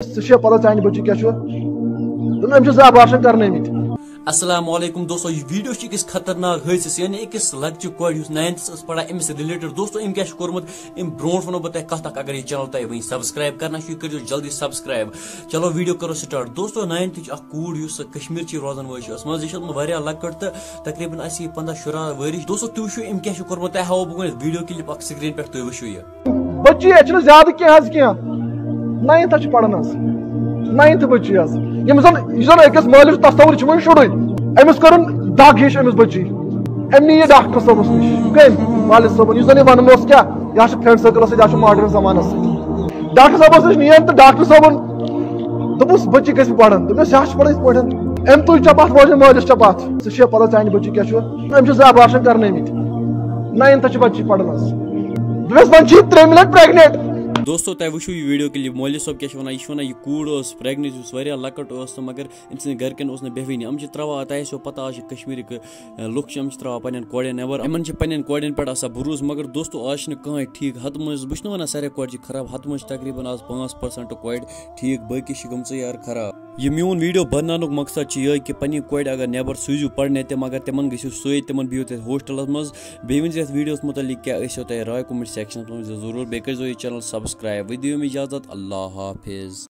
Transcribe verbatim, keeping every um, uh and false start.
ژےٚ چھےٚ پتہ چانہِ بچی کیٛاہ چھُ؟ دوٚپُن، أمۍ چھِ زٕ abortion کرنٲومٕتۍ۔ السلام علیکم دوستو، یہ ویڈیو چھِ أکِس خطرناک حٲدثس، یعنی أکِس لۄکچہِ کورِ یُس ناینتھس ٲس پران، أمِس رِلیٹڈ۔ دوستو، أمۍ کیٛاہ چھُ کوٚرمُت؟ أمۍ برونٛٹھ وَنو بہٕ تۄہہِ کتھ اکھ، اگر یہِ چینل تۄہہِ وٕنہِ سبسکرایب کرنا چھُ، یہِ کٔرۍزیو جلدی سبسکرایب۔ چلو ویڈیو کرو سٹارٹ۔ دوستو، ناینتھٕچ اکھ کوٗر یُس کشمیر چی روزن وٲج چھِ ٲسمٕژ، یہِ چھِ ٲسمٕژ واریاہ لۄکٕٹ تہٕ تقریباً آسہِ یہِ پنٛداہ شُراہ ؤرِش۔ دوستو، تُہۍ وٕچھِو أمۍ کیٛاہ چھُ کوٚرمُت، تۄہہِ ہاوو بہٕ گۄڈٕنٮ۪تھ ویڈیو کلپ اکھ سکرین پٮ۪ٹھ، تُہۍ وٕچھِو یہِ۔ بچی، یہِ چھِنہٕ زیادٕ کینٛہہ حظ کینٛہہ، ناینتھس چھِ پران حظ، ناینتھ بچی حظ۔ یِم زن، یُس زن أکِس مٲلِس تصور چھُ وۄنۍ شُرُے، أمِس کٔرٕن دگ ہِش أمِس بچی۔ أمۍ نی یہِ ڈاکٹر صٲبس نِش۔ کٔمۍ؟ والد صٲبن، یُس زن یہِ ونان اوس کیٛاہ، یہِ حظ چھُ فرینڈ سرکلس سۭتۍ، یہِ حظ چھُ ماڈرن زمانس سۭتۍ۔ ڈاکٹر صٲبس نِش نِیَن تہٕ ڈاکٹر صٲبن دوٚپُس، بچی گژھِ پرن۔ دوٚپمس، یہِ حظ چھِ پران یِتھ پٲٹھۍ۔ أمۍ تُج ژےٚ پتھ، وۄنۍ مٲلِس ژےٚ پتھ۔ ژےٚ چھےٚ پتہ چانہِ بچی کیٛاہ چھُ؟ أمۍ چھِ زٕ abortion کرنٲومٕتۍ۔ ناینتھس چھِ بچی پران حظ۔ دوٚپمس، وۄنۍ چھِ یہِ ترٛیٚیہِ مِنٹ pregnant۔ دوستو، تۄہہِ وٕچھِو یہِ ویڈیو کلپ، مٲلِس صٲب کیٛاہ چھُ وَنان، یہِ چھُ وَنان، یہِ کوٗر ٲس pregnant، یُس واریاہ لۄکٕٹ ٲس تہٕ مگر أمۍ سٕنٛدِ گرِکٮ۪ن اوس نہٕ بیٚہوٲنی۔ یِم چھِ ترٛاوان، تۄہہِ آسیو پتہ، آز چھِ کشمیٖرٕکۍ، ٲ، لُکھ چھِ، یِم چھِ ترٛاوان پنٛنٮ۪ن کورٮ۪ن نٮ۪بر، یِمن چھِ پنٛنٮ۪ن کورٮ۪ن پٮ۪ٹھ آسان بروسہٕ، مگر دوستو، آز چھِنہٕ کٕہٕنۍ ٹھیٖک۔ ہتہٕ منٛز، بہٕ چھُس نہٕ وَنان سارے کورِ چھِ خراب، ہتہٕ منٛز چھِ تقریباً آز پانٛژھ percent کورِ ٹھیٖک، باقٕے چھِ گٔمژٕ یار خراب۔ یہِ میون ویڈیو بناونُک مقصد چھُ یِہوٚے کہِ پنٕنہِ کورِ اگر نٮ۪بر سوٗزِو پرنہِ تہِ، مگر تِمن گٔژھِو سۭتۍ، تِمن بِہِو تُہۍ ہوسٹلس منٛز۔ بیٚیہِ ؤنۍ زِ یتھ ویڈیوس متعلق کیٛاہ ٲسِو تۄہہِ راے، comment sectionس منٛز ؤنۍ زیو ضروٗر۔ بیٚیہِ کٔرۍ زیو یہِ channel subscribe۔ وۄنۍ دِیِو مےٚ اجازت، اللہ حافظ۔